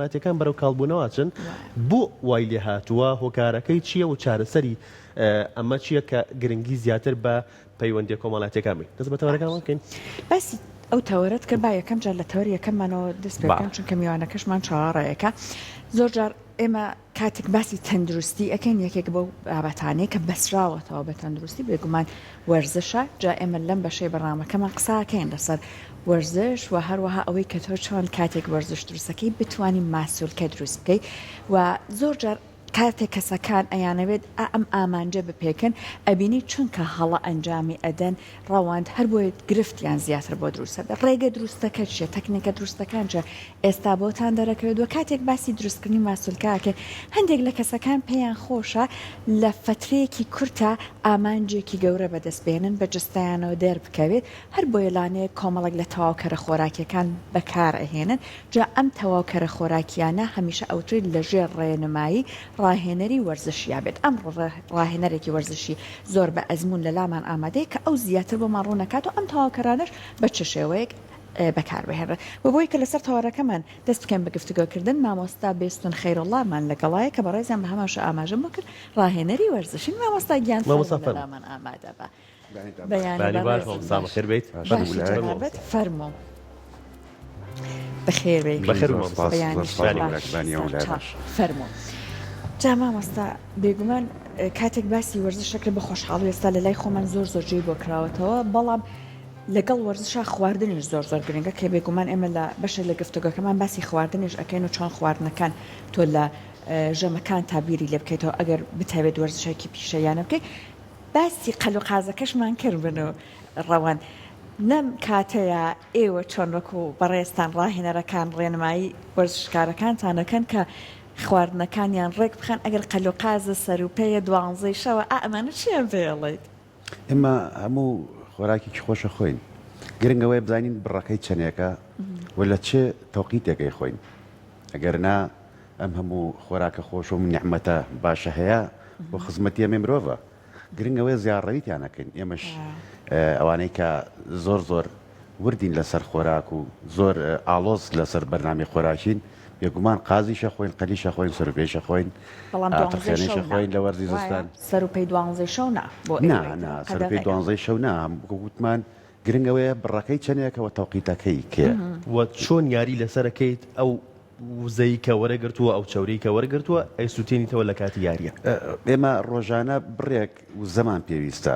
کۆمەڵایەتیەکان بەرەو کاڵبوونەوە ئەچن بۆ وای لێ هاتووە هۆکارەکەی چییە و چارەسەری ئەمە چییە کە گرنگی زیاتر بە پەیوەندیە کۆمەڵایەتیەکان بین دەست بە تەوەرەکانمان بکەین. باسی ئەو تەوەرەت کرد با یەکەم جار لە تەوەری یەکەممانەوە دەست پێ بکەم چونکە میوانەکەشمان چاوەڕێیەکە زۆر جار ئێمە کاتێک باسی تەندروستی ئەکەین یەکێک بەو بابەتانەی کە بەسراوەتەوە بە تەندروستی بێگومان وەرزشە جا ئێمە لەم بەشەی بەرنامەکەمان قساکەین لەسەر وەرزش و هەروەها ئەوەی کە تۆ چۆن کاتێک وەرزش دروستەکەی بتانی ماسولکە دروست بکەی و زۆر جار کاتێک کەسەکان ئەیانەوێت ئا ئەم ئامانجە بپێکن ئەبینی چونکە هەڵە ئەنجامی ئەدەن ڕەوەند هەر بۆیە گرفتیان زیاتر بۆ دروست ئەبێت ڕێگە دروستەکە چیە تەکنیکە دروستەکان چیە ئێستا بۆتان دەرەکەوێت وە کاتێک باسی دروستکردنی ماسولکە ئەکەین هەندێک لە کەسەکان پێیان خۆشە لە فەترەیەکی کورتا ئامانجێکی گەورە بەدەست بێنن بە جەستەیانەوە دەربکەوێت هەر بۆیە لانەیە کۆمەڵێک لە تەواوکەرە خۆراکیەکان بەکار ئەهێنن، جا ئەم تەواوکەرە خۆراکیانە هەمیشە ئەوترێت لە ژێر ڕێنمایی ڕاهێنەری وەرزشیا بێت، ئەمڕۆ ڕاهێنەرێکی وەرزشی زۆر بە ئەزموون لە لامان ئامادەیە کە ئەو زیاتر بۆمان ڕوون ئەکاتەوە ئەم تەواوکەرانەش بە چ شێوەیەک بەکار بهێنرێن. وە بۆی کە لەسەر تەوەرەکەمان دەست بکەین بە گفتوگۆ کردن مامۆستا بێستون خەیرۆڵڵا مان لەگەڵایە کە بەڕێزیان بە هەمان شێوە ئاماژەم بۆ کرد ڕاهێنەری وەرزشین مامۆستا گیان فەرموو لە لامان ئامادە بە. بەیانی باش مامۆستا بەخێر بێیت. باشی جەنابت فەرموو. بەخێر بێیت. بەخێر مامۆستا. بەیانی باش. فەرموو. جا مامۆستا بێگومان کاتێک باسی وەرزش دەکرێت بە خۆشحاڵی ئێستا لە لای خۆمان زۆر زۆر جێی بۆ کراوەتەوە بەڵام لەگەڵ وەرزشا خواردنیش زۆر زۆر گرنگە کە بێگومان ئێمە لە بەشێک لە گفتوگۆکەمان باسی خواردنیش ئەکەین و چۆن خواردنەکان تۆ لە ژەمەکان تا بیری لێ بکەیتەوە ئەگەر بتەوێت وەرزشێکی پیشەیانە بکەیت باسی قەل و قازەکەشمان کرد من و ڕەوەند لەم کاتەیا ئێوە چۆن وەکو بەڕێزتان ڕاهێنەرەکان ڕێنمایی وەرزشکارەکانتان ئەکەن کە خواردنەکانیان ڕێک بخەن ئەگەر قەل و قازە سەروپێیە دوانزەی شەوە ئا ئەمانە چیان پێ ئەڵێیت؟ ئێمە هەموو خۆراکێکی خۆش ئەخۆین گرنگ ئەوەیە بزانین بڕەکەی چەنێکە و لە چ تەوقیتێک ئەیخۆین ئەگەر نا ئەم هەموو خۆراکە خۆش و نیعمەتە باشە هەیە بۆ خزمەتی ئێمەی مرۆڤە گرنگ ئەوەیە زیاڕەوی تیا نەکەین ئێمەش ئەوانەی کە زۆر زۆر وردین لەسەر خۆراک و زۆر ئاڵۆز لەسەر بەرنامەی خۆراکین بێگومان قازیشە خۆین قەلیشە خۆین سەروپێیشە خۆین بەڵام دوانزەی شەو ترخێنەیشە نا خۆین لە وەرزی وایە زستان سەروپێی دوانزەی شەو نا بۆ نا ئێوەی نا تر سەروپێی قەدەغەیە دوانزەی شەو نا وەکو وتمان گرنگ ئەوەیە بڕەکەی چەنێکە و تەوقیتەکەی کێ. وە چۆن یاری لەسەر ئەکەیت ئەو وزەی کە وەرەگرتووە ئەو چەوریەی کە وەرگرتووە ئەیسوتێنیتەوە لە کاتی یاریە. ئێمە ڕۆژانە بڕێک وزەمان پێویستە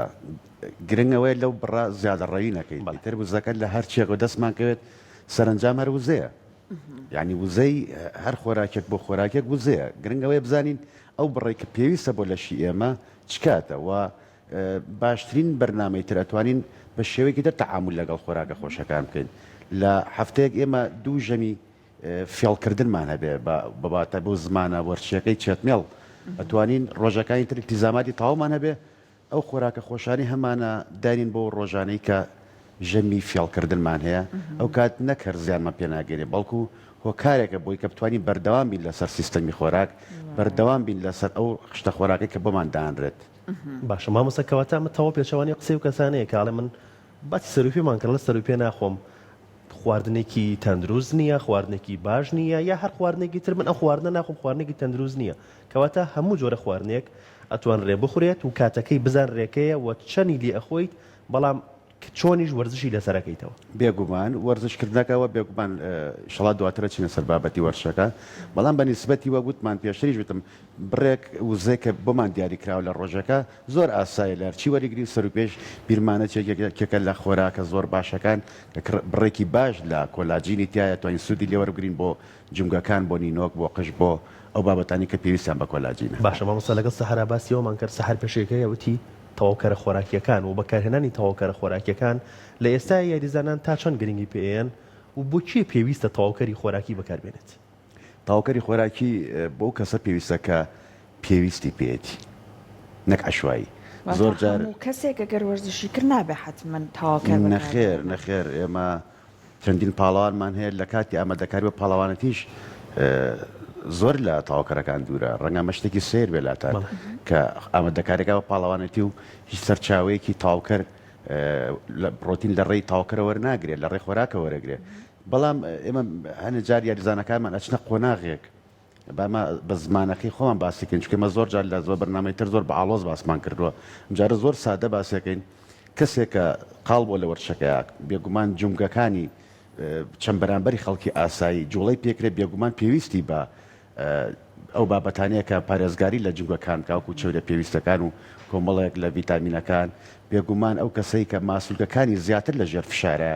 گرنگ ئەوەیە لەو بڕە زیادەڕەوی نەکەین ئیتر وزەکە لە هەر چیەکەوە دەستمان کەوێت سەرەنجام هەر وزەیە یعنی وزەی هەر خۆراکێک بۆ خۆراکێک وزەیە گرنگ ئەوەیە بزانین ئەو بڕێک کە پێویستە بۆ لەشی ئێمە چ کاتە و باشترین بەرنامەی تر ئەتوانین بە شێوەیەکی تر تەعامول لەگەڵ خۆراکە خۆشەکان بکەین لە هەفتەیەک ئێمە دوو ژەمی فێڵکردنمان هەبێ بە واتای بۆ زمانە وەرچیەکەی چێتمێڵ ئەتوانین ڕۆژەکانی تر التیزاماتی تەواومان هەبێ ئەو خۆراکە خۆشانەی هەمانە داینین بۆ ڕۆژانەی کە ژەمی فێڵکردنمان هەیە ئەو کات نەک هەر زیانمان پێ ناگەێنێ بەڵکو هۆکارێکە بۆی کە بتوانین بەردەوام بین لەسەر سیستەمی خۆراک بەردەوام بین لەسەر ئەو خشتە خۆراکەی کە بۆمان دانرێت. باشە مامۆستا کەواتە ئەمە تەواو پێچەوانەی قسەی ئەو کەسانەیە کە ئەڵێ من باسی سەروپێمان کرد ئەڵێ سەروپێ ناخۆم خواردنێکی تەندروست نییە خواردنێکی باش نییە یا هەر خواردنێکی تر من ئەو خواردنە ناخۆم خواردنێکی تەندروست نییە کەواتە هەموو جۆرە خواردنێک ئەتوانرێ بخورێت و کاتەکەی بزانرێکەیە و چەنی لێ ئەخۆیت بەڵام چۆنیش وەرزشی لەسەر ئەکەیتەوە؟ بێگومان وەرزش کردنەکە وە بێگومان ئیشەڵا دواتر ئەچینە سەر بابەتی وەرزشەکە بەڵام بە نیسبەتی وەک وتمان پێشتریش وتم بڕێک وزەی کە بۆمان دیاری کراوە لە ڕۆژەکە زۆر ئاسایە لە هەرچی وەریگرین سەروپێش بیرمانە چێک یەکێکە لە خۆراکە زۆر باشەکان کە بڕێکی باش لە کۆلاجینی تیایە توانین سوودی لێ وەربگرین بۆ جومگەکان بۆ نینۆک بۆ قژ بۆ ئەو بابەتانەی کە پێویستیان بە کۆلاجینە. باشە مامۆستا لەگەڵ سەحەرا باسی ئەوەمان کرد سەحەر پێشەکەیە وتی تەواوکەرە خۆراکییەکان و بەکارهێنانی تەواوکەرە خۆراکییەکان لە ئێستای یاریزانان تا چەند گرنگی پێ ئەیەن و بۆ کێ پێویستە تەواوکەری خۆراکی بەکاربێنێت؟ تەواوکەری خۆراکی بۆ ئەو کەسە پێویستە کە پێویستی پێیەتی نەک عەشوایی واتە زۆر جار هەموو کەسێک ئەگەر وەرزشی کرد نابێ حەتمەن تەواوکەر نەخێر بەکاربهێنێت؟ نەخێر ئێمە چەندین پاڵەوانمان هەیە لە کاتی ئامادەکاری بۆ پاڵەوانێتیش زۆر لە تەواوکەرەکان دوورە ڕەنگە ئەمە شتێکی سەیر بێ لاتان کە ئامادەکاریەکە بە پاڵەوانێتی و هیچ سەرچاوەیەکی تەواوکەر لە پڕۆتین لە ڕێی تەواوکەرە وەرناگرێت لە ڕێی خۆراکە وەرەگرێت. بەڵام ئێمە هەنێ جار یاریزانەکانمان ئەچنە قۆناغێک با ئەمە بە زمانەکەی خۆمان باسی کەین چونکە ئێمە زۆر جار لە زۆر بەرنامەی تر زۆر بە ئاڵۆز باسمان کردووە ئەمجارە زۆر سادە باسیەکەین کەسێک کە قاڵ بووە لە وەرزشەکەیا بێگومان جومگەکانی چەند بەرامبەری خەڵکی ئاسایی جوڵەی پێکرێت بێگومان پێویستی بە ئەو بابەتانەیە کە پارێزگاری لە جومگەکان بکا وەکو چەورە پێویستەکان و کۆمەڵێک لە ڤیتامینەکان بێگومان ئەو کەسەی کە ماسولکەکانی زیاتر لە ژێر فشارە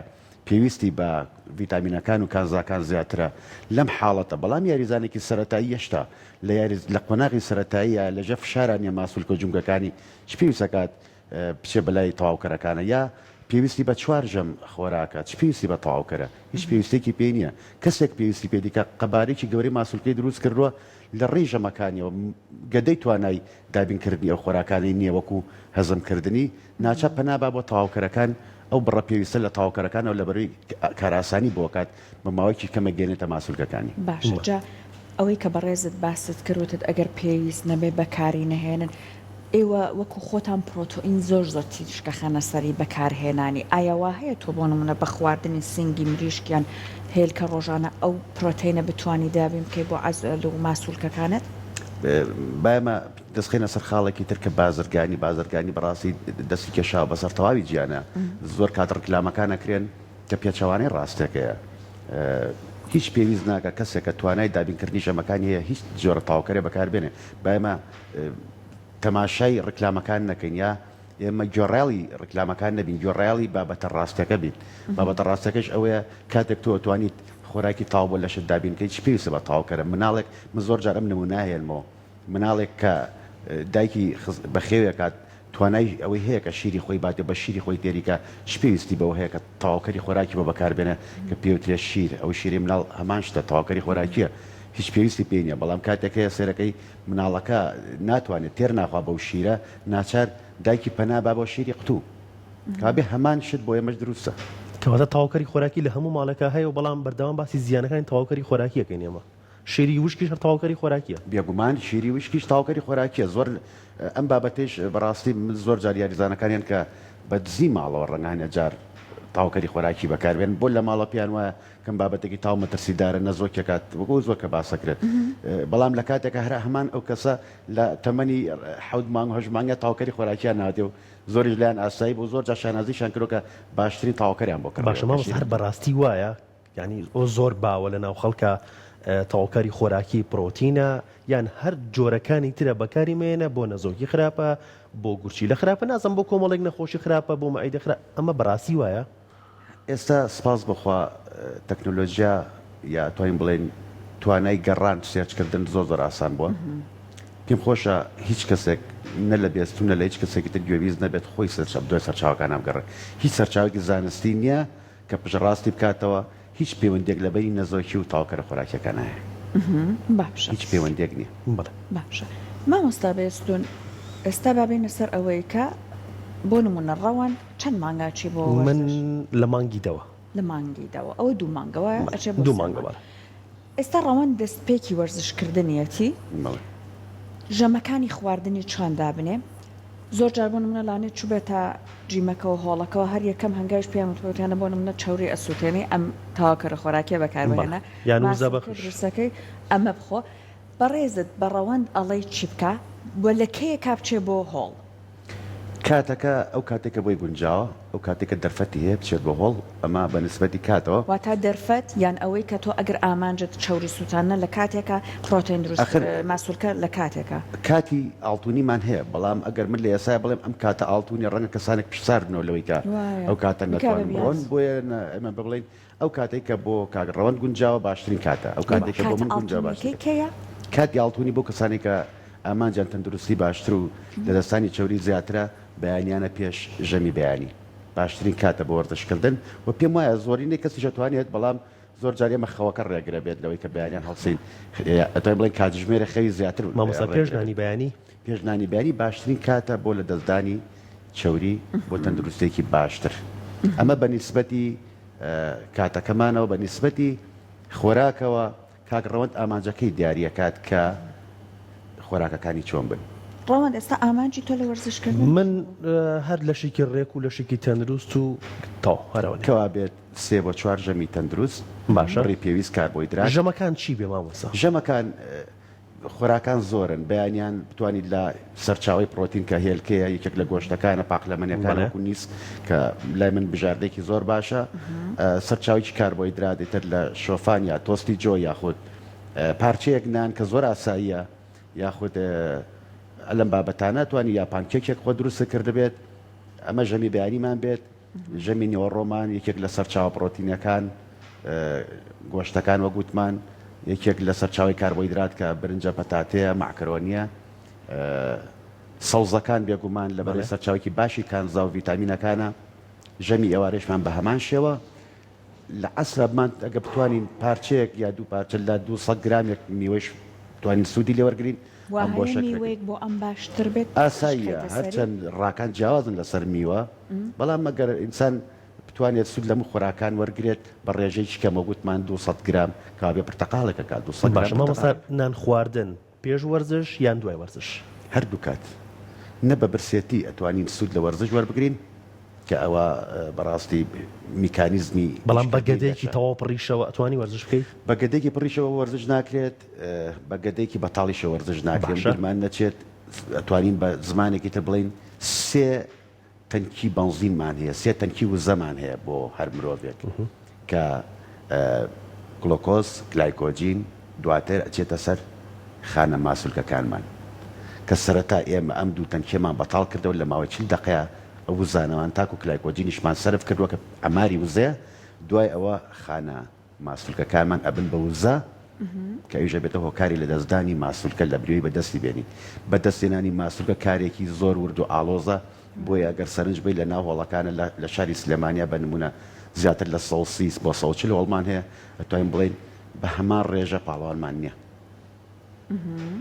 پێویستی بە ڤیتامینەکان و کانزاکان زیاترە لەم حاڵەتە، بەڵام یاریزانێکی سەرەتایی هێشتا لە یاری لە قۆناغی سەرەتاییە لە ژێر فشارا نیە ماسولکە و جومگەکانی چ پێویست ئەکات بچێ بەلای تەواوکەرەکانە یا پێویستی بە چوار ژەم خۆراکە چ پێویستی بە تەواوکەرە هیچ پێویستێکی پێی نییە کەسێک پێویستی پێ دیکە قەبارێکی گەورەی ماسولکەی دروست کردووە لە ڕێی ژەمەکانیەوە گەدەی توانای دابینکردنی ئەو خۆراکانەی نییە وەکو هەزمکردنی ناچار پەنا با بۆ تەواوکەرەکان، ئەو بڕە پێویستە لە تەواوکەرەکانەوە لەبەرەی کارئاسانی بۆ کات بە ماوەیەکی کەم ئەگەیەنێتە ماسولکەکانی. باشە جا ئەوەی کە بەڕێزت باست کرد وتت ئەگەر پێویست نەبێ بەکاری نەهێنن ئێوە وەکو خۆتان پرۆتۆئین زۆر زۆر تیشک ئەخەنە سەری بەکارهێنانی ئایا وا هەیە تۆ بۆ نمونە بە خواردنی سینگی مریشک یان هێلکە ڕۆژانە ئەو پرۆتەینە بتوانی دابین بکەی بۆ عەزەل و ماسولکەکانت؟ با ئێمە دەستخەینە سەر خاڵێکی تر کە بازرگانی، بازرگانی بەڕاستی دەستی کێشاوە بەسەر تەواوی جیهانا، زۆر کات ڕیکلامەکان ئەکرێن کە پێچەوانەی ڕاستەکەیە، هیچ پێویست ناکا کەسێک کە توانای دابینکردنی ژەمەکانی هەیە هیچ جۆرە تەواوکەرێ بەکار بێنێ، با ئێمە تەماشای ڕیکلامەکان نەکەین یا ئێمە گوێڕایەڵی ڕیکلامەکان نەبین، گوێڕایەڵی بابەتە ڕاستەکە بین، بابەتە ڕاستەکەش ئەوەیە کاتێک تۆ ئەتوانیت خۆراکی تەواو بۆ لەشت دابین کەی چ پێویستە بە تەواوکەرە، مناڵێک من زۆر جار ئەم نمونە ئەهێنمەوە مناڵێک کە دایکی بەخێوی ئەکات توانای ئەوەی هەیە کە شیری خۆی باتێ بە شیری خۆی تێری کا چ پێویستی بەوە هەیە کە تەواوکەری خۆراکی بۆ بەکار بێنێ کە پێوترێ شیر ئەو شیرەی مناڵ هەمان شتە تەواوکەری خۆراکیە هیچ پێویستی پێی نیە بەڵام کاتێک هەیە سێرەکەی مناڵەکە ناتوانێت تێر ناخوا بەو شیرە ناچار دایکی پەنا با بۆ شیری قوتوو کابێ هەمان شت بۆ ئێمەش دروستە. کەواتە تەواوکەری خۆراکی لە هەموو ماڵێکا هەیە و بەڵام بەردەوام باسی زیانەکانی تەواوکەری خۆراکی ئەکەین ئێمە. شیری وشکیش هەر تەواوکەری خۆراکیە. بێگومان شیری وشکیش تەواوکەری خۆراکیە زۆر ئەم بابەتەیش بەڕاستی من زۆر جار یاریزانەکانیان کە بە دزی ماڵەوە ڕەنگە هەنێ جار تەواوکەری خۆراکی بەکاربێن بۆ لە ماڵە پێیان وایە کەم بابەتێکی تاو مەترسیدارە نەزۆکیەکات وەکو زۆر کە باسەکرێت بەڵام لە کاتێکە هەر هەمان ئەو کەسە لە تەمەنی حەوت مانگ و هەشت مانگە تەواوکەری خۆراکیان ناتێ و زۆریش لایان ئاسایی بوو زۆر جار شانازیشیان کردوە کە باشترین تەواوکەریان بۆ کڕیوە باشە مامۆستا هەر بەڕاستی وایە یانی ئۆ زۆر باوە لە ناو خەڵکا تەواوکاری خۆراکی پرۆتینە یان هەر جۆرەکانی ترە بەکاری مێنە بۆ نەزۆکی خراپە بۆ گورچیلە خراپە نازم بۆ کۆمەڵێک نەخۆشی خراپە بۆ مەعیدە خرا ئەمە بەڕاستی وایە؟ ئێستا سپاس بۆ خوا تەکنۆلۆژیا یا توانین بڵێین توانای گەڕان search کردن زۆر زۆر ئاسان بووە پێم خۆشە هیچ کەسێک نە لە بێستوون نە لە هیچ کەسێکی تر گوێبیست نەبێت خۆی search دوای سەرچاوەکانە بگەڕێ هیچ سەرچاوێکی زانستی نییە کە پشتڕاستی بکاتەوە هیچ پەیوەندیەک لە بەینی نەزۆکی و تەواوکەرە خۆراکیەکانا هەیە. باشە. هیچ پەیوەندیەک نیە. بەڵێ. باشە مامۆستا بێستون ئێستا با بێینە سەر ئەوەی کە بۆ نمونە ڕەوەند چەند مانگە ئەچێ بۆ من وەرزش؟ لە مانگی دەوە. لە مانگی دەوە ئەوە دوو مانگە وایە بەڵێ ئەچێ بۆ دوو سێ مانگە مانگ. بەڵێ. ئێستا ڕەوەند دەستپێکی وەرزش کردنیەتی بەڵێ. ژەمەکانی خواردنی چۆن دابنێ؟ زۆر جار بۆ نمونە لانێ چوبێتە جیمەکەوە هۆڵەکەوە هەر یەکەم هەنگاویش پێیان وتبێ وتیانە بۆ نمونە چەوری ئەسوتێنی ئەم تەواوکەرە خۆراکیە بەکار بەڵێ بهێنە یان وزە ماسولکە بەخش. دروستەکەی ئەمە بخۆ بەڕێزت بە ڕەوەند ئەڵێی چی بکا و لە کەیەکا بچێ بۆ هۆڵ؟ کاتەکە ئەو کاتەی کە بۆی گونجاوە، ئەو کاتەی کە دەرفەتی هەیە بچێت بۆ هۆڵ، ئەمە بە نیسبەتی کاتەوە. واتا دەرفەت یان ئەوەی کە تۆ ئەگەر ئامانجت چەوری سوتاندنە لە کاتێکا، پرۆتین دروست ئاخر ماسولکە لە کاتێکا. کاتی ئاڵتونیمان هەیە، بەڵام ئەگەر من لە ئێستایا بڵێم ئەم کاتە ئاڵتونیە ڕەنگە کەسانێک پشت بنەوە لەوەی کە وایە ئەو کاتە بکا بە نەتوانن بڕۆن، بیاز. بۆیە ئێمە بڵێین ئەو کاتەی کە بۆ کاک ڕەوەند گونجاوە باشترین کاتە، ئەو کاتەی کە بۆ کاتە من گونجاوە ئاڵتونیەکەی باشترین کەیە؟ کاتی ئاڵتونی بۆ کەسانێک کە ئامانجیان تەندروستی باشتر و لەدەستدانی چەوری زیاترە بەیانیانە پێش ژەمی بەیانی باشترین کاتە بۆ وەرزش کردن و پێم وایە زۆرینەی کەسیش ئەتوانێت بەڵام زۆر جار ئێمە خەوەکە ڕێگرە بێت لەوەی کە بەیانیان هەڵسین ئەتوانین بڵێین کاتژمێرێ خەوی زیاتر مامۆستا پێش ڕێگرە بێت. نانی بەیانی؟ پێش نانی بەیانی باشترین کاتە بۆ لەدەستدانی چەوری بۆ تەندروستیەکی باشتر ئەمە بە نیسبەتی کاتەکەمانەوە بە نیسبەتی خۆراکەوە کاک ڕەوەند ئامانجەکەی دیاریەکات کە خۆراکەکانی چۆن بن. ڕەوەند ئێستا ئامانجی تۆ لە وەرزش کردن من هەر لەشێکی ڕێک و لەشێکی تەندروست و تەواو هەر ئەوەنەیە. کەوابێت سێ بۆ چوار ژەمی تەندروست، باشە بڕی پێویست کاربۆیدرات. ژەمەکان چی بێ مامۆستا؟ ژەمەکان خۆراکان زۆرن، بەیانیان بتوانیت لە سەرچاوەی پڕۆتین کە هێلکەیە، یەکێک لە گۆشتەکانە، پاقلەمەنیەکان بەڵێ. وەکو نیسک کە لای من بژاردەیەکی زۆر باشە، سەرچاوەیەکی کاربۆیدرات ئیتر لە شۆفان یا تۆستی جۆ یاخود پارچەیەک نان کە زۆر ئاساییە یاخود لەم بابەتانە توانی یا پانکێکێک خۆت دروستت کردبێت ئەمە ژەمی بەیانیمان بێت ژەمی نیوەڕۆمان یەکێک لە سەرچاوە پڕۆتینەکان گۆشتەکان وەک وتمان یەکێک لە سەرچاوی کاربۆیدرات کە برنجە پەتاتەیە مەعکەرۆنیە سەوزەکان بێگومان لەبەرەی سەرچاوێکی باشی کانزا و ڤیتامینەکانە ژەمی ئێوارێشمان بە هەمان شێوە لە عەسرا بمان ئەگە بتوانین پارچەیەک یا دوو پارچە لە 200 گرامێک میوەیش بتوانین سوودی لێ وەرگرین وا ئەم بۆ هەیە شەکرەکەی میوەیەک بۆ ئەم باشتر بێت ئاساییە بخەیتە سەری؟ هەرچەند ڕاکان جیاوازن لەسەر میوە بەڵام ئەگەر ئینسان بتوانێت سوود لەم خۆراکان وەرگرێت بە ڕێژەیەکی کەم وەک وتمان 200 گرام کەوابێ پرتەقاڵێک ئەکات 200 گرام باشە مامۆستا پرتەقاڵێک. نان خواردن پێش وەرزش یان دوای وەرزش؟ هەردوو کات نە بە برسێتی ئەتوانین سوود لە وەرزش وەربگرین کە ئەوە بەڕاستی میکانیزمی بەڵام بە ئیشکردنی گەدەیەکی لەشە. تەواو پڕیشەوە ئەتوانی وەرزش بکەی؟ بە گەدەیەکی پڕیشەوە وەرزش ناکرێت، بە گەدەیەکی بەتاڵیشەوە وەرزش ناکرێت، باشە. بیرمان نەچێت ئەتوانین بە زمانێکی تر بڵێین سێ تەنکی بەنزینمان هەیە، سێ تەنکی وزەمان هەیە بۆ هەر مرۆڤێک کە گلۆکۆز، گلایکۆجین، دواتر ئەچێتە سەر خانە ماسولکەکانمان کە سەرەتا ئێمە ئەم دوو تەنکیەمان بەتاڵ کردەوە لە ماوەی 40 دەقەیا ئەو وزانەمان تاکو گلایکۆجینیشمان سەرف کردوە کە عەماری وزەیە دوای ئەوە خانە ماسولکەکانمان ئەبن بە وزە کە ئەویش ئەبێتە هۆکاری لەدەستدانی ماسولکە لەبریەوەی بەدەستی بێنیت. بەدەستهێنانی ماسولکە کارێکی زۆر ورد و ئاڵۆزە، بۆیە ئەگەر سەرنج بەی لە ناو هۆڵەکانە لە لە شاری سلێمانیا بە نموونە زیاتر لە 130 بۆ 140 هۆڵمان هەیە، ئەتوانین بڵێین بە هەمان ڕێژە پاڵەوانمان نییە.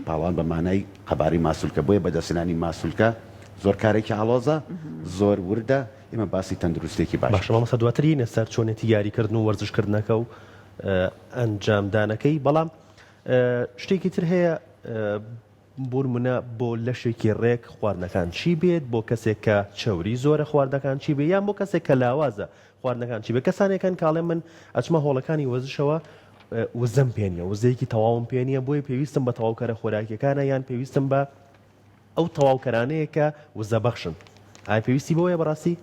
پاڵەوان بە مانای قەبارەی ماسولکە، بۆیە بەدەستهێنانی ماسولکە زۆر کارێکی ئاڵۆزە، زۆر وردە، ئێمە باسی تەندروستیەکی باش باشە مامۆستا دواتر یەینە سەر چۆنێتی یاریکردن و وەرزش کردنەکە و ئەنجامدانەکەی بەڵام شتێکی تر هەیە بۆ نمونە بۆ لەشێکی ڕێک خواردنەکان چی بێت بۆ کەسێک کە چەوری زۆرە خواردنەکان چی بێ یان بۆ کەسێک کە لاوازە خواردنەکان چی بێ کەسانێکن کاڵێ من ئەچمە هۆڵەکانی وەزشەوە وزەم پێ نیە وزەیەکی تەواوم پێ نیە بۆیە پێویستم بە تەواوکەرە خۆراکیەکانە یان پێویستم بە ئەو تەواوکەرانەیە کە وزەبەخشن. ئایا پێویستی بەوەیە بەڕاستی؟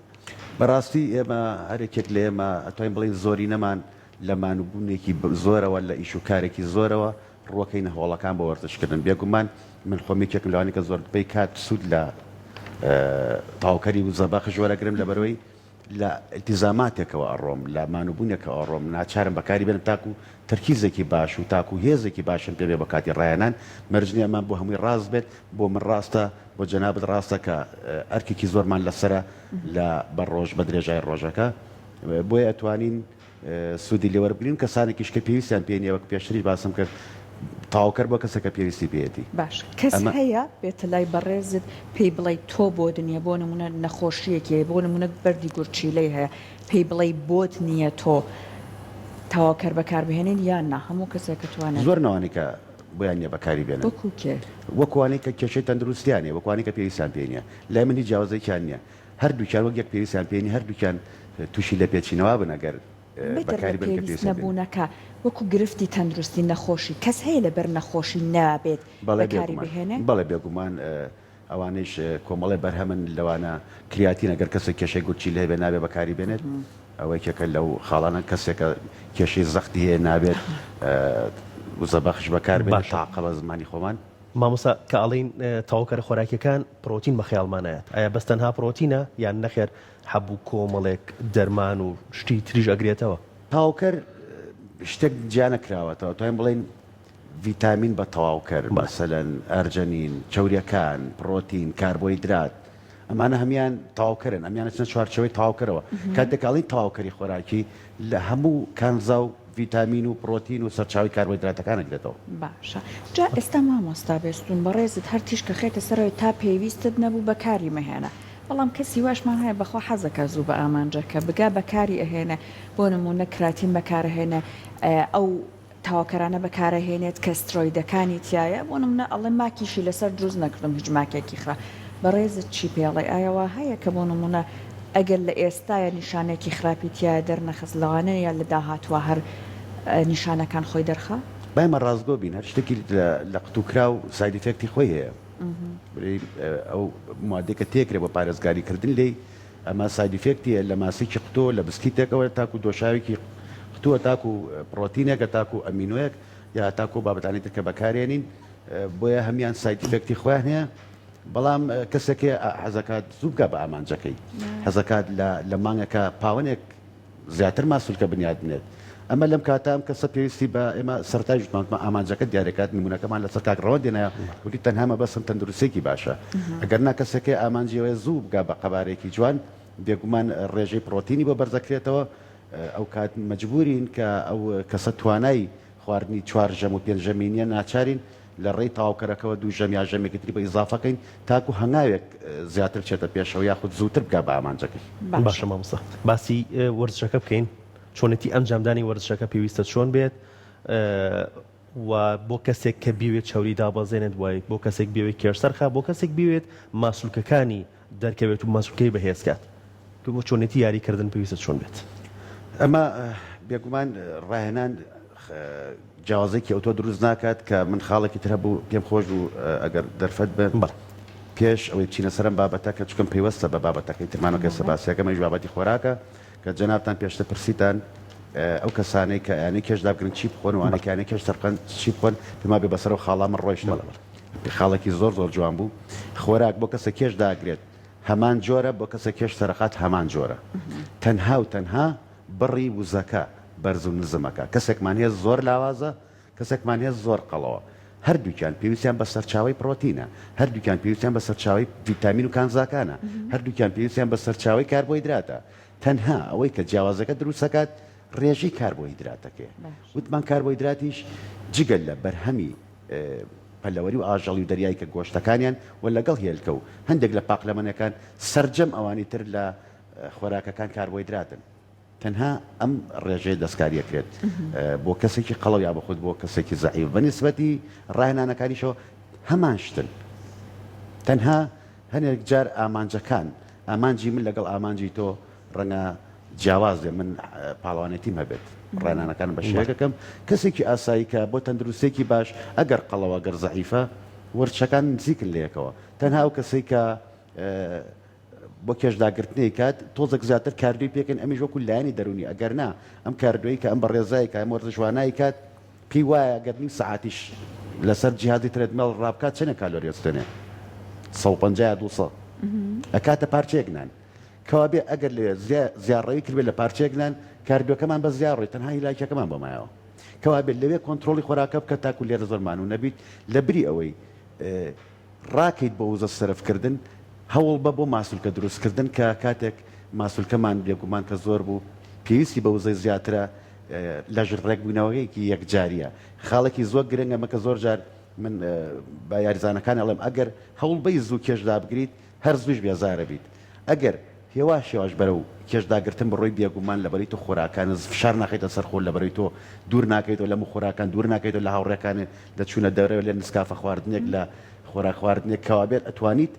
بەڕاستی ئێمە هەر یەکێک لە ئێمە ئەتوانین بڵێین زۆرینەمان لە مانووبوونێکی زۆرەوە لە ئیش و کارێکی زۆرەوە ڕووەکەینە هۆڵەکان بۆ وەرزشکردن. بێگومان من خۆم یەکێکم لەوانەی کە زۆربەی کات سوود لە تەواوکەری وزەبەخش وەرەگرم لەبەرئەوەی لە ئیلتیزاماتێکەوە ئەڕۆم، لە مانووبوونێکەوە ئەڕۆم، ناچارم بەکاری بێنم تاکوو تەرکیزێکی باش و تاکوو هێزێکی باشم پێ بێ بۆ کاتی ڕاهێنان، مەرج نییە ئەمە بۆ هەمووی ڕاست بێت، بۆ من ڕاستە، بۆ جەنابت ڕاستە کە ئەرکێکی زۆرمان لەسەرە لە بە ڕۆژ بە درێژای ڕۆژەکە، بۆیە ئەتوانین سوودی لێ وەربگرین، کەسانێکیش کە پێویستیان پێی نییە وەک پێشتریش باسم کرد تەواوکەر بۆ کەسێک کە پێویستی پێیەتی. باش کەس ئەمە. هەیە بێتە لای بەڕێزت پێی بڵێی تۆ بۆت نییە بۆ نموونە نەخۆشییەکی هەیە بۆ نموونە بەردی گورچیلەی هەیە پێی بڵێی بۆت نییە تۆ تەواوکەر بەکاربهێنیت یان نا هەموو کەسێک ئەتوانێت. زۆرن ئەوانەی کە بۆیان نییە بەکاری بێنن. وەکوو کێ؟ وەکوو ئەوانەی کە کێشەی تەندروستیان هەیە، وەکوو ئەوانەی کە پێویستیان پێی نییە. لای من هیچ جیاوازییەکیان نییە. هەردووکیان وەک یەک پێویستیان پێی نیە، هەردووکیان تووشی لێپێچینەوە بن ئەگەر بەدەر لە بەکاری بەرن کە پێویست پێویستیان پێی نیە. نەبوونەکە وەکو گرفتی تەندروستی نەخۆشی کەس هەیە لەبەر نەخۆشی نابێت بەڵێ بەکاری بێگومان بهێنێ؟ بەڵێ بێگومان ئەوانەیش کۆمەڵێ بەرهەمن لەوانە کریاتین ئەگەر کەسێک کێشەی گورچیلە هەبێ نابێ بەکاری بێنێت ئەوە یەکێکە لەو خاڵانە کەسێکە کێشەی زەختی هەیە نابێت وزەبەخش بەکار بێنێت باشە. تاقە بە زمانی خۆمان. مامۆستا کە ئەڵێین تەواوکەرە خۆراکیەکان پرۆتین بە خەیاڵمان نایەت ئایا بەس تەنها پرۆتینە یان نەخێر حەب و کۆمەڵێک دەرمان و شتی تریش ئەگرێتەوە؟ تەواوکەر شتێک جیا نەکراوەتەوە توانین بڵێین ڤیتامین بە تەواوکەر مەسەلەن ئەرجەنین چەوریەکان پرۆتین کاربۆیدرات ئەمانە هەموان تەواوکەرن ئەمیان ئەچنە چوارچێوەی تەواوکەرەوە کاتێک ئەڵێین تەواوکەری خۆراکی لە هەموو کانزا و ڤیتامین و پرۆتین و سەرچاوەی کاربۆهیدراتەکان ئەگرێتەوە. باشە جا ئێستا مامۆستا بێستون بەڕێزت هەر تیشکە خەیتە سەرەوەی تا پێویستت نەبوو بەکاری مەهێنە بەڵام کەسی واشمان هەیە بەخوا حەزەکا زوو بە ئامانجەکە بگا بەکاری ئەهێنێ بۆ نمونە کراتین بەکارەهێنێ ئەو. تەواوکەرانە بەکارەهێنێت کە سترۆیدەکانی تیایە بۆ نمونە ئەڵێ ماکیشی لەسەر دروست نەکردم هیچ ماکێکی خرا بەڕێزت چی پێڵێ ئایا وا هەیە کە بۆ نمونە ئەگەر لە ئێستایا نیشانەیەکی خراپی تیایە دەرنەخست لەوانەیە لە داهاتووا هەر نیشانەکان خۆی دەرخا؟ با ئێمە ڕاستگۆ بین هەر شتێکی لە قوتوکراو side effect ی خۆی هەیە ئەو مادەی کە تێکرێ بۆ پارێزگاری کردن لێی ئەمە side effect ی هەیە لە ماسیکی قوتۆ لە بسکیتێکەوە تاکو دۆشاوێکی قوتووە تاکو پڕۆتینێکە تاکو ئەمینۆیەک یا تاکو بابەتانی تر کە بەکارێنین بۆیە هەمان side effect ی خۆیان هەیە بەڵام کەسێک هەیە حەزەکات زوو بگا بە ئامانجەکەی حەزەکات لە مانگەکە پاوەنێک زیاتر ماسولکە بنیات بنێت ئەمە لەم کاتە ئەم کەسە پێویستی بە ئێمە سەرەتای وتمان ئامانجەکە دیارەکات نمونەکەمان لەسەر کاک ڕەوەند دێنایە وتی تەنها مەبەستم تەندروستێکی باشە ئەگەر نا کەسێک هەیە ئامانجی ئەوەیە زوو بگا بە قەبارەیەکی جوان بێگومان ڕێژەی پڕۆتینی بۆ بەرزەکرێتەوە ئەو کات مەجبورین کە ئەو کەسە توانای خواردنی چوار ژەم و پێنج ژەمی نییە ناچارین لە ڕێی تەواوکەرەکەوە دوو ژەم یا ژەمێکی تری بۆ ئیزافە کەین تاکو هەنگاوێک زیاتر بچێتە پێشەوە یاخود زووتر بگا بە ئامانجەکەی. باشە مامۆستا باسی وەرزشەکە بکەین چۆنێتی ئەنجامدانی وەرزشەکە پێویستە چۆن بێت و بۆ کەسێک کە بیەوێت چەوری دابەزێنێت وای بۆ کەسێک بیەوێت کێش سەرخا بۆ کەسێک بیەوێت ماسولکەکانی دەرکەوێت و ماسولکەی بەهێز کات بۆ چۆنێتی یاری کردن پێویستە چۆن بێت؟ ئەمە بێگومان ڕاهێنان جیاوازێکی ئەوتۆ دروست ناکات کە من خاڵێکی تر هەبوو پێم خۆش بوو ئەگەر دەرفەت بێت بەڵێ. پێش ئەوەی بچینە سەر ئەم بابەتە کە چونکە پەیوەستە بە بابەتەکەی ترمانەوە کە ئێستا باسیەکەم ئەویش بابەتی خۆراکە کە جەنابتان پێشتر پرسیتان ئەو کەسانەی کە ئەیانەی کێش دابگرن چی بخۆن و ئەوانەی کە ئەیانەی کێش سەربخەن چی بخۆن پێم وابێ بەسەر ئەو خاڵە من ڕۆیشتم بەڵێ بەڵێ. خاڵێکی زۆر زۆر جوان بوو خۆراک بۆ کەسێک کێش داگرێت هەمان جۆرە بۆ کەسێک کێش سەرەخات هەمان جۆرە تەنها و تەنها بڕی وزەکە بەرز و نزمەکە، کەسێکمان هەیە زۆر لاوازە، کەسێکمان هەیە زۆر قەڵەوە، هەردووکیان پێویستیان بە سەرچاوەی پڕۆتینە، هەردووکیان پێویستیان بە سەرچاوەی ڤیتامین و کانزاکانە، هەردووکیان پێویستیان بە سەرچاوەی کاربۆهیدراتە، تەنها ئەوەی کە جیاوازەکە دروست دەکات ڕێژەی کاربۆهیدراتەکەیە، وتمان کاربۆهیدراتیش جگە لە بەرهەمی پەلەوەری و ئاژەڵی و دەریایی کە گۆشتەکانیان و لەگەڵ هێلکە و هەندێک لە پاقلەمەنیەکان سەرجەم ئەوانی تر لە خۆراکەکان کاربۆهیدراتن تەنها ئەم ڕێژەیە دەستکاری ئەکرێت بۆ کەسێکی قەڵەو یا بەخود بۆ کەسێکی زەعیف بە نیسبەتی ڕاهێنانەکانیشەوە هەمان شتن تەنها هەنێک جار ئامانجەکان ئامانجی من لەگەڵ ئامانجی تۆ ڕەنگە جیاواز بێ من پاڵەوانێتیم هەبێت ڕێنانەکان بە شێوەیەکەم کەسێکی ئاسایی کە بۆ تەندروستێکی باش ئەگەر قەڵەوە گەر زەعیفە وەرچەکان نزیکن لەیەکەوە تەنها ئەو کەسێک کە بۆ کێشداگرتنی کات تۆزێک زیاتر کاردۆی پێکەن ئەمیش وەکو لایەنی دەروونی ئەگەر نا ئەم کاردۆی کە ئەم بەڕێزای کە ئەم وەرزشوانای کات پێی وایە گەر نیو سەعاتیش لەسەر جیهازی treadmill ڕابکات چەنێک کالۆری ئەسوتێنێ 150 یا 200 ئەکاتە پارچەیەک نان کەوابێ ئەگەر لەوێ زیاڕەوی کردبێت لە پارچەیەک نان کاردۆکەمان بە زیاڕۆی تەنها هیلاکیەکەمان بۆ مایەوە کەوابێت لەوێ کۆنترۆڵی خۆراکە بکە تاکو لێرە زۆر مانوو نەبیت لەبری ئەوەی ڕاکەیت بۆ وزە سەرف کردن هەوڵ بە بۆ ماسولکە دروست کردن کە کاتێک ماسولکەمان بێگومان کە زۆر بوو پێویستی بە وزەی زیاترە لەش ڕێک بوونەوەیەکی یەکجاریە خاڵێکی زۆر گرنگە ئەمە کە زۆر جار من بە یاریزانەکان ئەڵێم ئەگەر هەوڵ بەی زوو کێش دابگریت هەر زووش بێزارە بیت ئەگەر هێواش هێواش بەرەو کێش داگرتن بڕۆی بێگومان لەبەرەی تۆ خۆراکانت فشار ناخەیتە سەر خۆت لەبەرەی تۆ دوور ناکەیتەوە لەموو خۆراکان دوور ناکەیتەوە لە هاوڕێکانت لە چوونە دەرەوە لە نسکافە خواردنێک لە خۆراک خواردنێک کەوابێت ئەتوانیت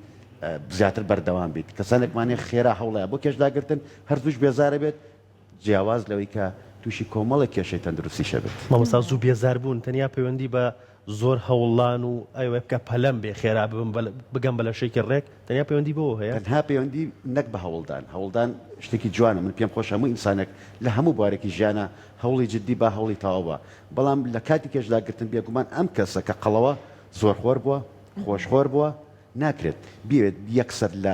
زیاتر بەردەوام بیت کەسانێکمان هەیە خێرا هەوڵەیە بۆ کێش داگرتن هەر زووش بێزارە بێت جیاواز لەوەی کە تووشی کۆمەڵێک کێشەی تەندروستیش ئەبێت. مامۆستا زوو بێزار بوون تەنیا پەیوەندی بە زۆر هەوڵدان و ئەوەی بکە پەلەم بێ خێرا ببم بگەم بە لەشێکی ڕێک تەنیا پەیوەندی بەوە هەیە؟ تەنها پەیوەندی نەک بە هەوڵدان، هەوڵدان شتێکی جوانە من پێم خۆشە هەموو ئینسانێک لە هەموو بوارێکی ژیانا هەوڵی جدی با هەوڵی تەواو با بەڵام لە کاتی کێشداگرتن بێگومان ئەم کەسە کە قەڵەوە زۆرخۆر بووە خۆشخۆر بووە ناکرێت بیەوێت یەکسەر لە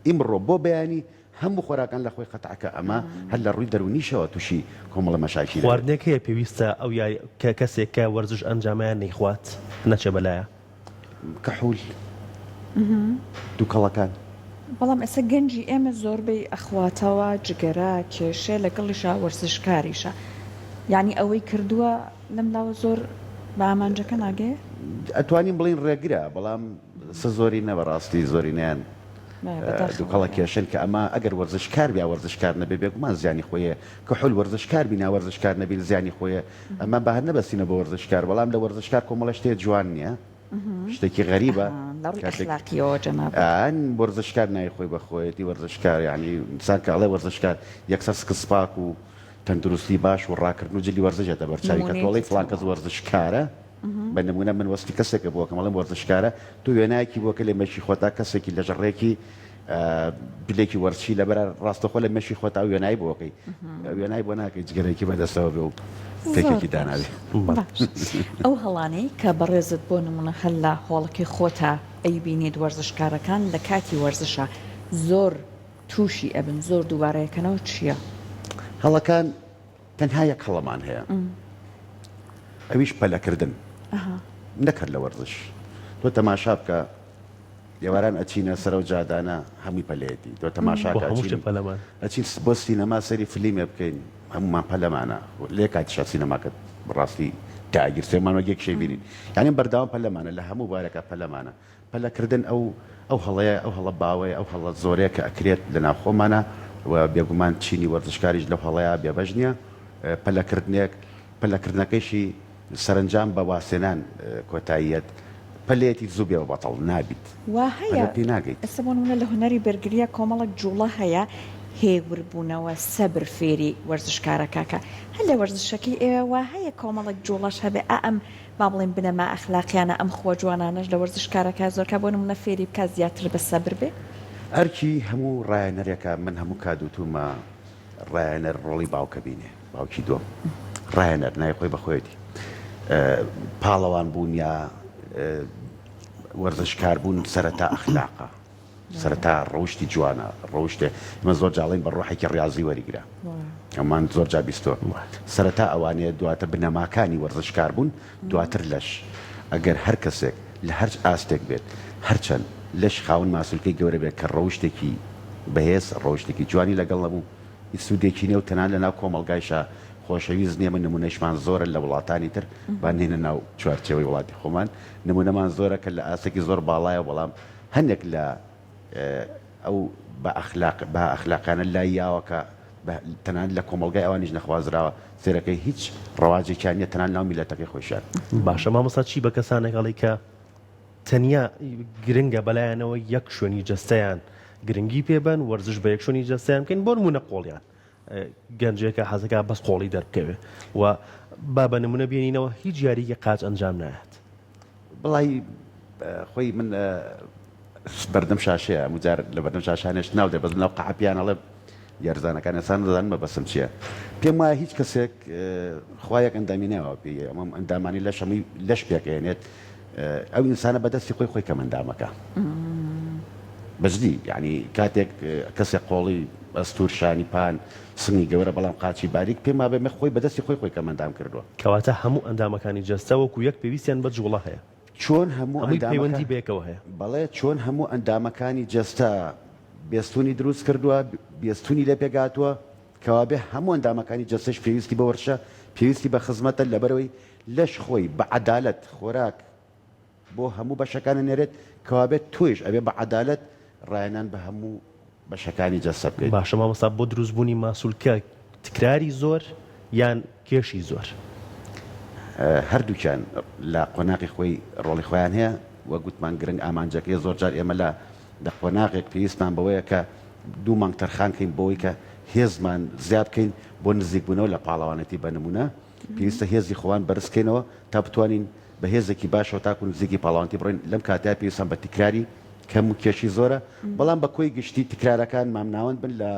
ئیمڕۆ بۆ بەیانی هەموو خۆراکان لە خۆی قەتع کە ئەمە هەر لە ڕووی دەروونیشەوە تووشی کۆمەڵە مەشاکیل ئەبێت. خواردنێک هەیە پێویستە ئەو یاری کە کەسێک کە وەرزش ئەنجامەیان نەیخوات نەچێ بەلایە؟ کحول، دوکەڵەکان. بەڵام ئێستا گەنجی ئێمە زۆربەی ئەخواتەوە جگەرە کێشێ لەگەڵیشا وەرزشکاریشە یانی ئەوەی کردووە لەم لاوە زۆر بە ئامانجەکە ناگەیە؟ ئەتوانین بڵێین ڕێگرە بەڵام سە زۆرینە بەڕاستی زۆرینەیان. دوکەڵە کێشن کە ئەمە ئەگەر وەرزشکار بی یا وەرزشکار نەبێ بێگومان زیانی خۆی هەیە کحول وەرزشکار بی نا وەرزشکار نەبی زیانی خۆی هەیە ئەمە با هەر نەبەستینەوە بە وەرزشکار بەڵام لە وەرزشکار کۆمەڵە شتێ جوان نییە شتێکی غەریبە لە ڕووی ئەخلاقیەوە جەنابت. ئان وەرزشکار ناوی خۆی بە خۆیەتی وەرزشکار یانی ئینسان کە ئەڵێ وەرزشکار یەکسەر سکسپاک و تەندروستی باش و ڕاکردن و جلی وەرزش یەتە بەرچاوی کە تۆ ئەڵێی فڵان کەس وەرزشکارە بە نمونە من وەسفی کەسێکە بۆ ئەکەم ئەڵێم وەرزشکارە تۆ وێنایەکی بۆ کە لە مێشکی خۆتا کەسێکی لەش ڕێکی جلێکی وەرزشی لەبەرە ڕاستەخۆ لە مێشکی خۆتا ئەو وێنای بۆ ئەکەی وێنای بۆ ناکەی جگەرەیەکی بەدەستەوە بێ و پێکێکی دانابێ. ئەو هەڵانەی کە بەڕێزت بۆ نمونە هەر لە هۆڵەکەی خۆتا ئەیبینیت وەرزشکارەکان لە کاتی وەرزشا زۆر توشی ئەبن زۆر دووبارەیەکەنەوە چیە؟ هەڵەکان تەنها یەک هەڵەمان هەیە ئەویش پەلەکردن نەک هەر لە وەرزش تۆ تەماشا بکە ئێواران ئەچینە سەرەو جادانە هەمووی پەلەیەتی تۆ تەماشا کە ئەچین ئەچین بۆ سینەما سەری فلیمێ بکەین هەمومان پەلەمانە لێ کاتیشا سینەماکە بەڕاستی داگیرسێمان وەک یەک شەی بینین یعنی بەردەوام پەلەمانە لە هەموو بارێکا پەلەمانە پەلەکردن ئەو ئەو هەڵەیە، ئەو هەڵە باوەیە، ئەو هەڵە زۆرەیە کە ئەکرێت لە ناوخۆمانا و بێگومان چینی وەرزشکاریش لەو هەڵەیە بێبەش نییە. پەلەکردنێک، پەلەکردنەکەیشی سەرەنجام بە وازهێنان کۆتاییەت. پەلەیەتی زوو بێ بە بەتەڵ نابیت. وا هەیە پەلە پێی ناگەیت. ئێستا بۆ نموونە لە هونەری بەرگرییا کۆمەڵێک جووڵە هەیە هێوربوونەوە، سەبر فێری وەرزشکارەکە کە هەر لە وەرزشەکەی ئێوە وا هەیە کۆمەڵێک جووڵەش هەبێ ئا ئەم با بڵێین بنەما ئەخلاقیانە ئەم خووە جوانانەش لە وەرزشکارەکە زۆرکا بۆ نمونە فێری بکات زیاتر بە سەبر بێ؟ ئەرکی هەموو ڕایەنەرێکە من هەموو کات وتومە ڕایەنەر ڕۆڵی باوکە بینێ باوکی دووەم ڕایەنەر ناوی خۆی بەخۆیەتی پاڵەوان بوون یا وەرزشکار بوون سەرەتا ئەخلاقە سەرەتا ڕەوشتی جوانە ڕەوشتێ ئمە زۆر جاڵین بە ڕۆحێکی ڕاضی وەریگرە ئەمان زۆر جا بیستۆ سەرەتا ئەوانەیە دواتر بنەماکانی وەرزشکار بوون دواتر لەش ئەگەر هەر کەسێک لە هەرچ ئاستێک بێت هەرچەند لەش خاوەن ماسولکەی گەورە بێت کە ڕەوشتێکی بەهێز ڕەوشتێکی جوانی لەگەڵ نەبوو هیچ سوودێکی نیە و تەنانەت لەناو کۆمەڵگایشا خۆشەویست نیە من نمونەیشمان زۆرە لە وڵاتانی تر با نەینە ناو چوارچێوەی وڵاتی خۆمان نمونەمان زۆرە کە لە ئاستێکی زۆر باڵایە بەڵام هەندێک لە ئەو بە ئەخلاق بەها ئەخلاقیانە لای یاوە کە تەنانەت لە کۆمەڵگای ئەوانیش نەخوازراوە سەیرەکەی هیچ ڕەواجێکیان نیە تەنانەت ناو میللەتەکەی خۆیشیان. باشە مامۆستا چی بە کەسانێک ئەڵێی کە تەنیا گرنگە بەلایانەوە یەک شوێنی جەستەیان گرنگی پێ بەن وەرزش بە یەک شوێنی جەستەیان بکەین بۆ نمونە قۆڵیان گەنجێکە حەزەکا بەس قۆڵی دەربکەوێ و با بە نمونە بێنینەوە هیچ یاریکی قاچ ئەنجام نایەت. وەڵای خۆی من بەردەم شاشەیە هەموو جار لە بەردەم شاشە هەنێشت ناو دێ بەس لەناو قەعە پیان ئەڵێم یارزانەکان ئێستا دەزانن مەبەستم چییە پێم وایە هیچ کەسێک خوا یەک ئەندامی ناوە پێی ئەمە ئەندامانی لەش هەمووی لەش پێکەێنێت ئەو ئینسانە بەدەستی خۆی خۆی کەم ئەندامەکە بەجدی یعنی کاتێک کەسێک قۆڵی ئەستور شانی پان سنگی گەورە بەڵام قاچی باریک پێم وابێ مە خۆی بەدەستی خۆی خۆی کەم ئەندام کردووە. کەواتە هەموو ئەندامەکانی جەستە وەکو یەک پێویستیان بە جوڵە هەیە. چۆن هەموو هەمووی پەیوەندی بەیەکەوە هەیە. بەڵێ چۆن هەموو ئەندامەکانی جەستە بێستونی دروست کردووە، بێستونی لێ پێکهاتووە، کەوابێ هەموو ئەندامەکانی جەستەش پێویستی بە وەرشە، پێویستی بە خزمەتە، لەبەرئەوەی لەش خۆی بە عەدالەت خۆراک بۆ هەموو بەشەکان ئەنێرێت، کەوابێت تۆیش ئەبێ بە عەدالەت ڕاهێنان بە هەموو بەشەکانی جەستە بکەیت. باشە مامۆستا بۆ دروست بوونی ماسولکە تکراری زۆر یان کێشی زۆر؟ هەردووکیان لە قۆناغی خۆی ڕۆڵی خۆیان هەیە، وەک گوتمان گرنگ ئامانجەکەیە، زۆر جار ئێمە لە لە قۆناغێک پێویستمان بەوەیە کە دوو مانگ تەرخان کەین بۆوەی کە هێزمان زیاد بکەین بۆ نزیکبوونەوە لە پاڵەوانێتی بە نموونە پێویستە هێزی خۆمان بەرز کەینەوە تا بتوانین بە هێزێکی باشەوە تاکو نزیکی پاڵەوانێتی بڕۆین، لەم کاتەیا پێویستمان بە تکراری کەم و کێشی زۆرە، بەڵام بە کۆی گشتی تکرارەکان مامناوەند بن لە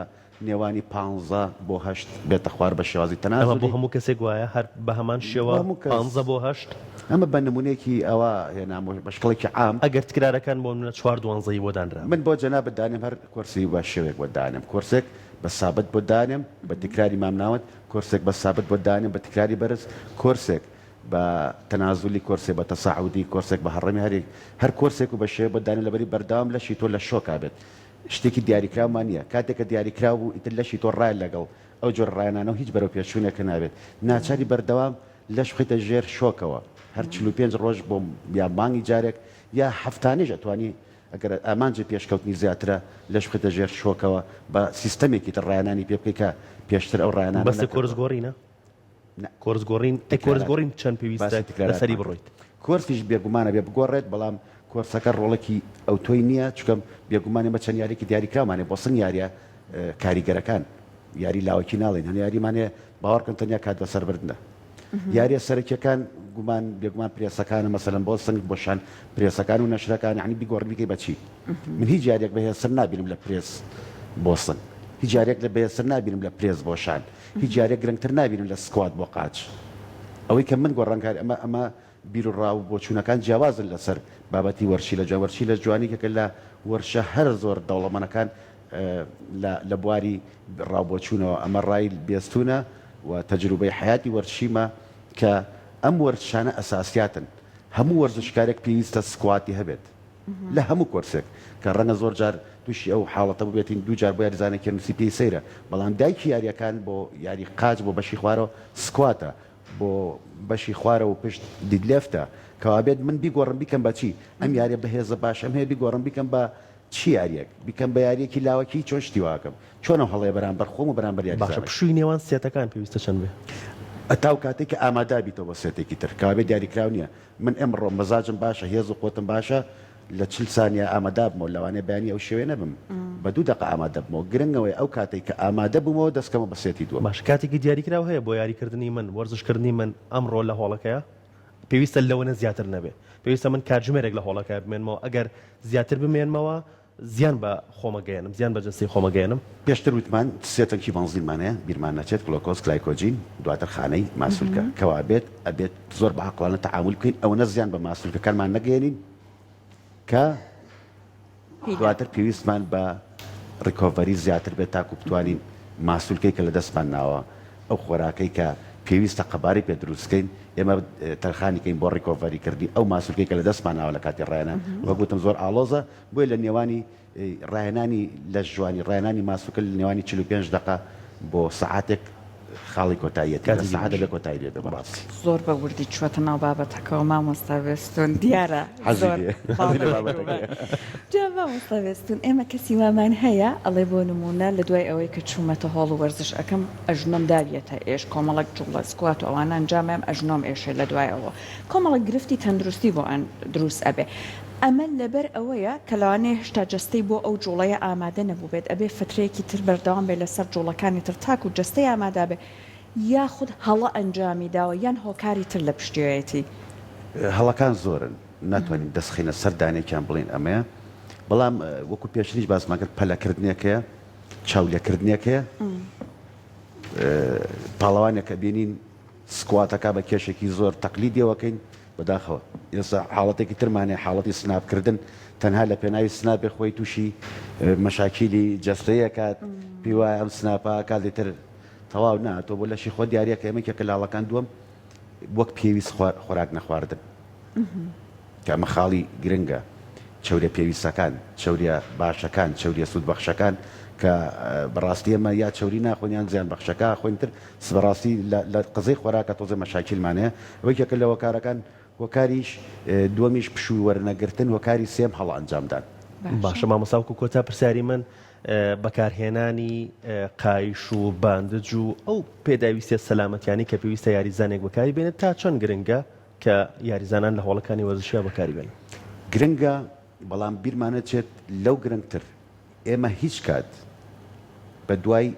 نێوانی پانزە بۆ هەشت بێتە خوار بە شێوازی ئەمە بۆ تەنازولی. هەموو کەسێک وایە هەر بە هەمان بۆ شێوە هەموو کەس. پانزە بۆ هەشت؟ ئەمە بە نمونەیەکی ئەوا هێنام بە شکڵێکی عام. ئەگەر تکرارەکان بۆ نمونە چوار دوانزەیی بۆ دانرابن. من بۆ جەنابت دانێم هەر کۆرسی بە شێوەیەک بۆت دانێم کۆرسێک بە سابت بۆت دانێم بە تکراری مامناوەند کۆرسێک بە سابت بۆت دانێم بە تکراری بەرز کۆرسێک بە تەنازولی کۆرسێک بە تەساعودی کۆرسێک بە هەڕەمی هەر هەر کۆرسێک و بە شێوە بۆت دانێم لەبەری بەردەوام لەشی تۆ لە شۆکا بێت شتێکی دیاریکراومان نییە کاتێک کە دیاریکراو بوو ئیتر لەشی تۆ ڕایە لەگەڵ ئەو جۆرە ڕایەنانە و هیچ بەرەو پێشچوونێکە نابێت ناچاری بەردەوام لەش بخەیتە ژێر شۆکەوە هەر 45 ڕۆژ بۆ یا مانگی جارێک یا هەفتانەیش ئەتوانی. ئەگەر ئامانجت پێشکەوتنی زیاترە لەش بخەیتە ژێر شۆکەوە بە سیستەمێکی تر ڕاهێنانی پێ بکەی کە پێشتر ئەو ڕاهێنانە بەس کۆرس نەکردووە. گۆڕینە؟ نا. کۆرس گۆڕین ئەی کۆرس تکرارات گۆڕین چەند پێویستە باسی تکراراتمان لەسەری کرد. بڕۆیت؟ کۆرسیش بێگومان ئەبێ بگۆڕێت بەڵام کۆرسەکە ڕۆڵێکی ئەوتۆی نییە چونکە بێگومان ئێمە چەند یاریەکی دیاریکراومان هەیە بۆ سنگ یاریە کاریگەرەکان یاری لاوەکی ناڵێین هەنێ یاریمان هەیە باوەڕکەن تەنیا کات بەسەربردنە یاریە سەرەکیەکان گومان بێگومان پرێسەکانە مەسەلەن بۆ سنگ بۆ شان پرێسەکان و نەشرەکان یعنی بیگۆڕی بیکەی بە چی من هیچ یاریەک بەهێزتر نابینم لە پرێس بۆ سنگ هیچ یاریەک لە بەهێزتر نابینم لە پرێس بۆ شان هیچ یاریەک گرنگتر نابینم لە squat بۆ قاچ ئەوەی کە من گۆڕانکاری ئەمە ئەمە بیروڕا و بۆچوونەکان جیاوازن لەسەر بابەتی وەرشی لە جوان وەرشی لە جوانی یەکێکە لە وەرشە هەرە زۆر دەوڵەمەنەکان لە لە بواری ڕاوبۆچوونەوە ئەمە ڕای بێستوونە و تەجروبەی حەیاتی وەرشیمە کە ئەم وەرزشانە ئەساسیاتن هەموو وەرزشکارێک پێویستە squat ی هەبێت لە هەموو کۆرسێک کە ڕەنگە زۆر جار تووشی ئەو حاڵەتە ببێتین دوو جار بۆ یاریزانێک نووسی پێی سەیرە بەڵام دایکی یاریەکان بۆ یاری قاچ بۆ بەشی خوارەوە squat ە بۆ بەشی خوارەوە و پشت deadlift ە کەوابێت من بیگۆڕم بیکەم بە چی ئەم یاریە بەهێزە باشەم هەیە بیگۆڕم بیکەم بە چی یاریەک بیکەم بە یاریەکی لاوەکی چۆن شتی واکەم چۆن ئەو هەڵەیە بەرامبەر خۆم و بەرامبەر باشە یاریزانەکەم. پشووی نێوان سێتەکان پێویستە چەند بێ؟ هەتا ئەو کاتەی کە ئامادە بیتەوە بۆ سێتێکی تر کەوابێت دیاریکراو نیە من ئمڕۆ مەزاجم باشە هێز و قوتم باشە لە 40 سانیە ئامادە بمەوە لەوانەیە بەیانی ئەو شێوەیە نەبم بە دوو دەقە ئامادە بمەوە گرنگ ئەوەیە ئەو کاتەی کە ئامادە بوومەوە دەست کەمەوە بە سێتی دووەم. باشە کاتێکی دیاریکراو هەیە بۆ یاریکردنی من وەرزشکردنی من ئەمڕۆ لە هۆڵەکەیا؟ پێویستە لەوەنە زیاتر نەبێ پێویستە من کاتژمێرێک لە هۆڵەکە بمێنمەوە ئەگەر زیاتر بمێنمەوە زیان بە خۆمە گەیەنم زیان بە جەستەی خۆمە گەیەنم. پێشتر وتمان سێ تەنکی بەنزینمان هەیە بیرمان نەچێت گلۆکۆز گلایکۆجین دواتر خانەی ماسولکە کەوابێت ئەبێت زۆر بە عەقڵانە تەعامول بکەین ئەوەنە زیان بە ماسولکەکانمان نەگەیەنین کە دواتر پێویستمان بە recovery زیاتر بێت تاکو بتوانین ماسولکەی کە لە دەستمان ناوە ئەو خۆراکەی کە پێویستە قەبارەی پێ دروست کەین ئێمە تەرخانی کەین بۆ recovery کردنی ئەو ماسولکەی کە لە دەستمان ناوە لە کاتی ڕاهێنان وەک وتم زۆر ئاڵۆزە بۆیە لە نێوانی ڕاهێنانی لەشجوانی، ڕاهێنانی ماسولکە لە نێوانی 45 دەقە بۆ سەعاتێک خاڵی کۆتاییەتی، لە کاتێکی سەعات باش. دەبێت کۆتایی بێت بەڕاستی. زۆر بە وردی چووەتە ناو بابەتەکەوە مامۆستا بێستون دیارە حەزی زۆر لێ حەزی لە باڵای بابەتەکەیە. جا مامۆستا بێستون ئێمە کەسی وامان هەیە ئەڵێ بۆ نموونە لە دوای ئەوەی کە چوومەتە هۆڵ و وەرزش ئەکەم ئەژنۆم داویەتە ئێش کۆمەڵێک جوڵە squat و ئەوانە ئەنجام ئەیەم ئەژنۆم ئێشێ لە دوای ئەوە کۆمەڵێک گرفتی تەندروستی بۆ دروست ئەبێ ئەمە لەبەر ئەوەیە کە لەوانەیە هێشتا جەستەی بۆ ئەو جوڵەیە ئامادە نەبووبێت، ئەبێ فترەیەکی تر بەردەوام بێت لەسەر جوڵەکانی تر تاکو جەستەی ئامادە بێت، یاخود هەڵە ئەنجامی داوە یان هۆکاری تر لە پشتیەوەیەتی. هەڵەکان زۆرن ناتوانین دەست خەینە سەر دانەیەکیان بڵێین ئەمەیە، بەڵام وەکو پێشتریش باسمان کرد پەلەکردنێک هەیە، چاولێکردنێک هەیە، پاڵەوانێک ئەبینین squat ەکە بە کێشێکی زۆر تەقلیدیەوە کەین، بەداخەوە ئێستا حاڵەتێکی ترمان هەیە حاڵەتی snap کردن تەنها لە پێناوی snap ێ خۆی تووشی مەشاکیلی جەستەیە کات پێی وایە ئەم snap ە کاتی تر تەواو نا تۆ بۆ لەشی خۆت دیارە کە ئێمە کێکە لاڵەکان دووەم وەک پێویست خۆراک نەخواردن کە ئەمە خاڵی گرنگە چەوریە پێویستەکان، چەوریە باشەکان، چەوریە سوودبەخشەکان کە بەڕاستی ئێمە یا چەوری ناخۆین یان زیان بەخشەکە ئەخۆین تر بەڕاستی لە قەزەی خۆراکە تۆزێ مەشاکیلمان هەیە ئەوە یەکێکە لە هۆکارەکان هۆکاریش دووەمیش پشوو وەرنەگرتن هۆکاری سێم هەڵە ئەنجامدان. باشە مامۆستا وەکو کۆتا پرسیاری من بەکارهێنانی قایش و bandage و ئەو پێداویستیە سەلامەتیانەی کە پێویستە یاریزانێک بەکاری بێنێت تا چەند گرنگە کە یاریزانان لە هۆڵەکانی وەرزشیا بەکاری بێنن. گرنگە، بەڵام بیرمان نەچێت لەو گرنگتر ئێمە هیچ کات بە دوای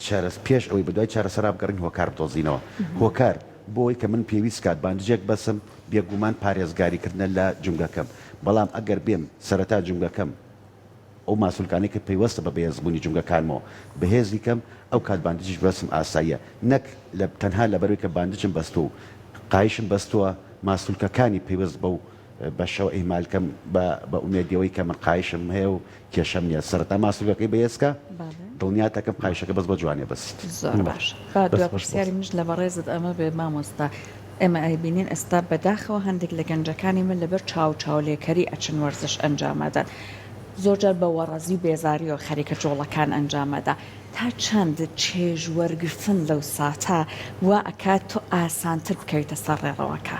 چارەس پێش ئەوەی بە دوای چارەسەرا بگەڕین هۆکار بدۆزینەوە. هۆکار بۆ ئەوەی کە من پێویست کات bandage ێک بەسم بێگومان پارێزگاری کردنە لە جومگەکەم، بەڵام ئەگەر بێم سەرەتا جومگەکەم ئەو ماسولکانەی کە پەیوەستە بە بەهێزبوونی جومگەکانمەوە بەهێزی کەم ئەو کات bandage یش بەسم ئاساییە نەک لە تەنها لەبەرئەوەی کە bandage م بەستووە و قایشم بەستووە ماسولکەکانی پەیوەست بەو بەشەوە ئیهمال کەم بە بە ئومێدی ئەوەی کە من قایشم هەیە و کێشەم نییە سەرەتا ماسولکەکەی بەهێز کە دڵنیات ئەکەم قایشەکە بەس بۆ جوانیە بەسیت. زۆر باشە با دوا پرسیاری منیش لە بەڕێزت ئەمە بێ مامۆستا ئێمە ئەیبینین ئێستا بەداخەوە هەندێک لە گەنجەکانی من لەبەر چاو چاولێکەری ئەچن وەرزش ئەنجام ئەدەن زۆرجار بە وەڕەزی و بێزاریەوە خەریکە جوڵەکان ئەنجام ئەدا تا چەند چێژ وەرگرتن لەو ساتە وا ئەکات تۆ ئاسانتر بکەویتە سەر ڕێڕەوەکە؟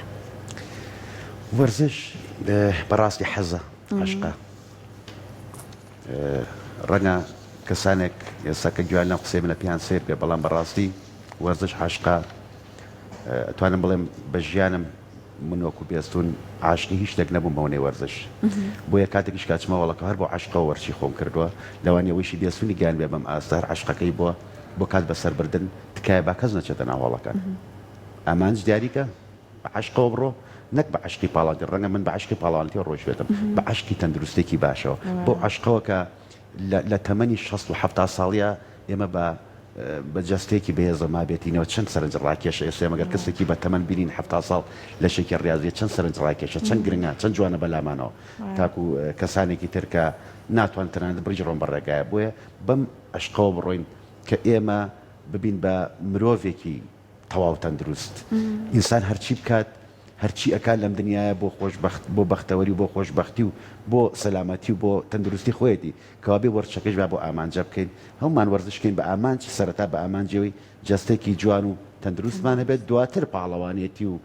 وەرزش بەڕاستی حەزە، عەشقە. ڕەنگە کەسانێک ئێستا کە گوێیان لەم قسەی منە پێیان سەیر بێ بەڵام بەڕاستی وەرزش عەشقە ئەتوانم بڵێم بە ژیانم من وەکو بێستون عاشقی هیچ شتێک نەبووم بەونەی وەرزش بۆیە کاتێکیش کە ئەچمە هۆڵەکە هەر بۆ عەشقەوە وەرزشی خۆم کردووە لەوانیە ئەوەیشی بێستونی گیان بێ بەم ئاستە هەر عەشقەکەی بووە بۆ کات بەسەربردن تکایە با کەس نەچێتە ناو هۆڵەکە ئامانج دیاریکە بە عەشقەوە بڕۆ نەک بە عەشقی پاڵاوتی ڕەنگە من بە عەشقی پاڵەوانێتیەوە ڕۆیشتبێتم بە عەشقی تەندروستێکی باشەوە بەو عەشقەوە کە لە تەمەنی 60 و 70 ساڵیە ئێمە بە بە جەستەیەکی بەهێزە مابێتینەوە چەند سەرنج ڕاکێشە ئێستا ئێمە گەر کەسێکی بە تەمەن بینین 70 ساڵ لەشێکی ڕیازیە چەند سەرنج ڕاکێشە چەند گرنگە چەند جوانە بەلامانەوە تاکو کەسانێکی تر کە ناتوان تەنانەت بڕیش ڕۆن بە ڕێگایە بۆیە بەم عەشقەوە بڕۆین کە ئێمە ببین بە مرۆڤێکی تەواو تەندروست ئینسان هەرچی بکات هەرچی ئەکات لەم دنیایە بۆ خۆشبەخت بۆ بەختەوەری و بۆ خۆشبەختی و بۆ سەلامەتی و بۆ تەندروستی خۆیەتی کەوابێ وەرزشەکەش با بۆ ئامانجە بکەین هەموومان وەرزش کەین بە ئامانج سەرەتا بە ئامانجی ئەوەی جەستەیەکی جوان و تەندروستمان هەبێت دواتر پاڵەوانێتی و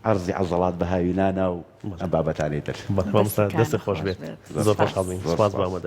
عەرزی عەزەڵات بە هاوینانە و ئەم بابەتانەی تر. بەڵێ مامۆستا دەستت خۆش بێت زۆر خۆشحاڵ بووین سوپاس بۆ ئامادە.